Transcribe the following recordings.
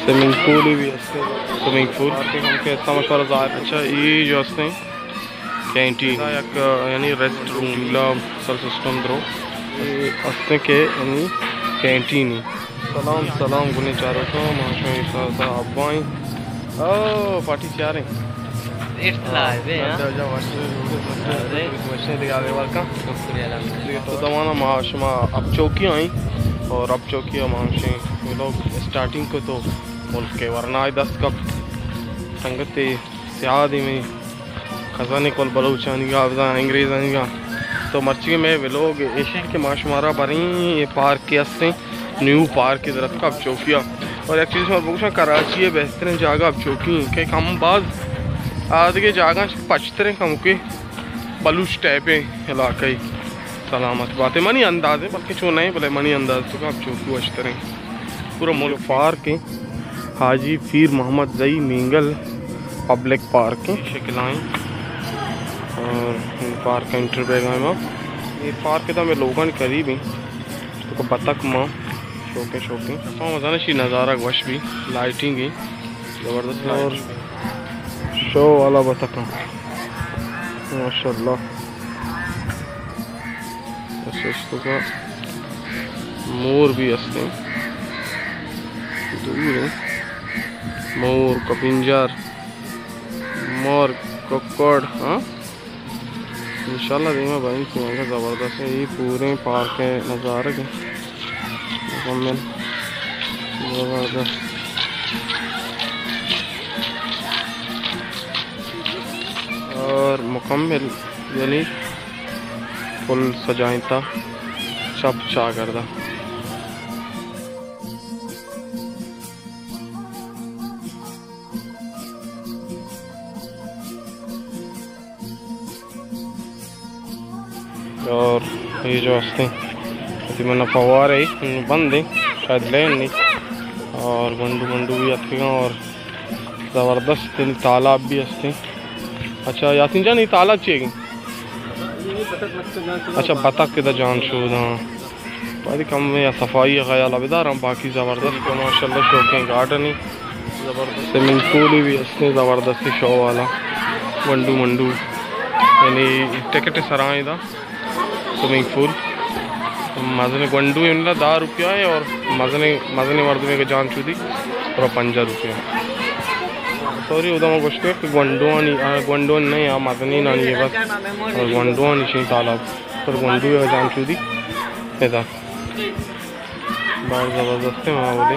Swimming pool بھی ہستیں، swimming pool. ہم کہ حصہ مشورہ ظاہر۔ اچھا، یہ جو ہستیں کینٹین، یک، یعنی ریسٹ روم، جھولا، سر سسٹم درو۔ یہ ہستیں کہ یعنی کینٹین ہی۔ سلام، سلام گلیں چاروکاں، ما شمئے ساتھ ابائیں۔ او، پارٹی تیاریں۔ اچھا، اچھا، وش، وش، وش، وش، دیگہ آگے ورکاں۔ شکریہ، الحمدللہ۔ تو دوانا ما شما اب چوکی آئیں اور اب چوکی ہم ہمشیں ویلوگ اسٹارٹنگ کو تو ملک ورنائے دست کپ سنگتے سیادی میں خزانے کل بلوچانی گا، بزاں انگریزانی گا۔ تو مرچی میں ویلوگ ایشیں کہ ما شمارا بریں یہ پارک کے ہستیں۔ نیو پارک ءِ دراتک اب چوکی ءَ۔ اور یک چیز شما بگوشاں، کراچی ءِ بہترین جاگہ اب چوکی ایں کہ کم باز آدگہ جاگہ پچتریں، کمکے بلوچ ٹائپیں علاقہ ای۔ سلامت بات ہے، منی انداز ہے، بلکہ چون نہیں، بلے منی انداز تو اب چوکی وشتریں۔ پورا ملک پارک ہے۔ حاجی پیر محمد زئی مینگل پبلک پارک ہے، شکلائیں۔ اور پارک انٹر بیگ آئیں ما۔ یہ پارک تو ہمیں لوگان قریب ہیں۔ تو کو بتک ماں شوقیں، شوقیں۔ اساں مزانہ شی نظارہ گوش بھی، لائٹنگ ہی زبردست اور لائٹنگ۔ شو والا بتک۔ ماشاءاللہ۔ اچھا، اس تو کا مور بھی ہستیں۔ دور ہیں۔ مور، کپنجر، مور، ککڑ، ہاں؟ انشاءاللہ دیما بھائی کہ زبردست ہے۔ یہ پورے پارک ہے، نظارہ کے مکمل زبردست اور مکمل، یعنی فل سجائیں تا چپ چاگردا۔ اور یہ جو ہستیں، اتی من فوارے بند ہیں، شاید لین نہیں۔ اور گنڈو منڈو بھی اتکگاں اور زبردست تالاب بھی ہستیں۔ اچھا یاسین جان، یہ تالاب چیئے گی؟ اچھا، بتک ادا جان شود، ہاں۔ باقی کم یا صفائی خیال بدار ہم، باقی زبردست، ماشاءاللہ شوقیں گارڈن ہی زبردست۔ سوئمنگ پول بھی ہستیں زبردست شو والا، گونڈو منڈو، یعنی ٹکٹ سرائیں دا سوئمنگ پول۔ مزن گونڈو انلا دہ روپیہ ہے اور مزن، مزن مردمے کہ جان چودی پورا پنجاہ روپیہ۔ سوری، ادا ما گوشتے کہ گونڈوانی، آ، گونڈوانی نہیں، آ مزنینانی ہے بس۔ اور گونڈوانی شی تالاب۔ پر گونڈو ہے جان چودی۔ ادا۔ باز زبردست ہے ماحول ہے۔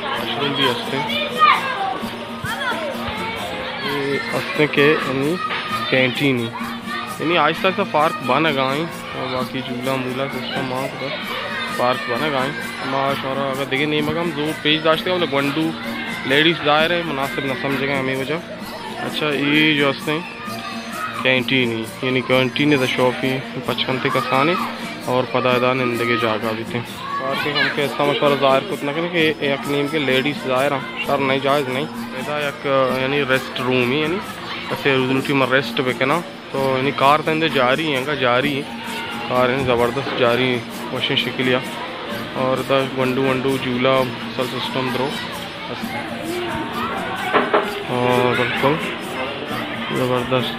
مشروم بھی ہستے۔ یہ ہستے کہ یعنی کینٹین ہی۔ یعنی آہستہ آہستہ پارک بنگ آئیں۔ اور باقی جھولا مولا سسٹم آں، بس پارک بنگ آئیں۔ ما شمارا اگر دگہ نیمگ ہم زور پیش داشتے، بلے گونڈو لیڈیز ظاہر ہے مناسب نہ سمجھے گا ہمیں وجہ۔ اچھا، یہ جو ہستے ہیں کینٹین ہی، یعنی کینٹین ہے دا شاپ ہی پچ کنتے کسانے اور پدا ادا نندگے جاگہ بیتے۔ پارکنگ ہم کہ ایسا مشورہ ظاہر کت نہ کرے کہ یک نیمگے لیڈیز ظاہر ہیں، شر نہیں، جائز نہیں۔ ادا یک یعنی ریسٹ روم ہی، یعنی کسے روز لوٹی من ریسٹ بکناں۔ تو یعنی کار تندے جاری ہیں، انگا جاری ہیں۔ کار ہیں زبردست جاری ہیں، وشیں شکلیا۔ اور دا گونڈو ونڈو جھولا سر سسٹم درو۔ ہاں، بالکل زبردست۔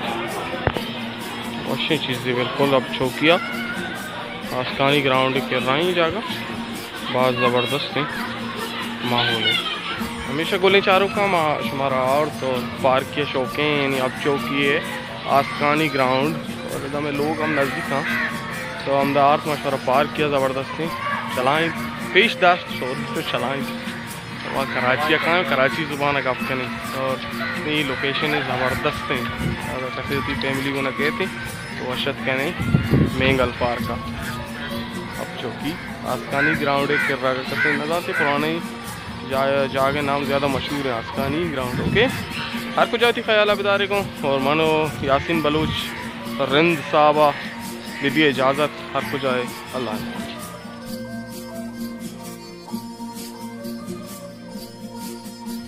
وشیں چیزے بالکل۔ اب چوکیا آسکانی گراؤنڈ کرائیں جاگہ۔ باز زبردست ہیں ماحول ہے۔ ہمیشہ گلیں چاروکاں ما شمارا آورت اور پارک کے شوقیں، یعنی اب چوکی ہے آسکانی گراؤنڈ، اور ادا میں لوگ ہم نزدیک ہیں، تو ہم دا آرت ما شمارا پارک کیا زبردست ہیں۔ چلائیں، پیش داشت، سوری، تو چلائیں۔ ما کراچی ءَ کائیں، کراچی زبان ءَ گپ کنیں اور اے لوکیشن زبردست ہیں۔ اگر کسے وتی فیملی گونا کہتے تو وشت کنیں مینگل پارک ءَ۔ اب چوکی آسکانی گراؤنڈ ءِ کرا، اگر کسے نہ زانتے، پرانے جا-، جاگہ نام زیادہ مشہور ہے آسکانی گراؤنڈ۔ اوکے، ہر کجا وتی خیال ءَ بدارے گوں اور من و یاسین بلوچ رند صاحب ءَ بدی اجازت، ہر کجا ہے، اللہ حافظ۔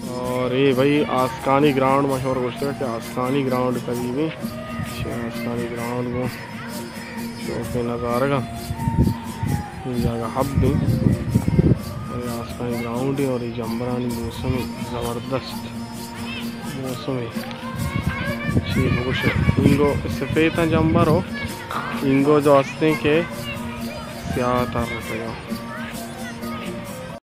اور یہ بھائی آسکانی گراؤنڈ، مشہور گوشتے کہ آسکانی گراؤنڈ قریب ہے۔ آسکانی گراؤنڈ کو شوق نظارہ کا یہ جگہ حب بھی۔ گراؤنڈ ہے اور یہ جمبرانی موسم زبردست موسم ہے۔ چی بگوش، اینگو سفیداں جمبر ہو، اینگو جو ہستیں کہ سیاہ تر رسگا۔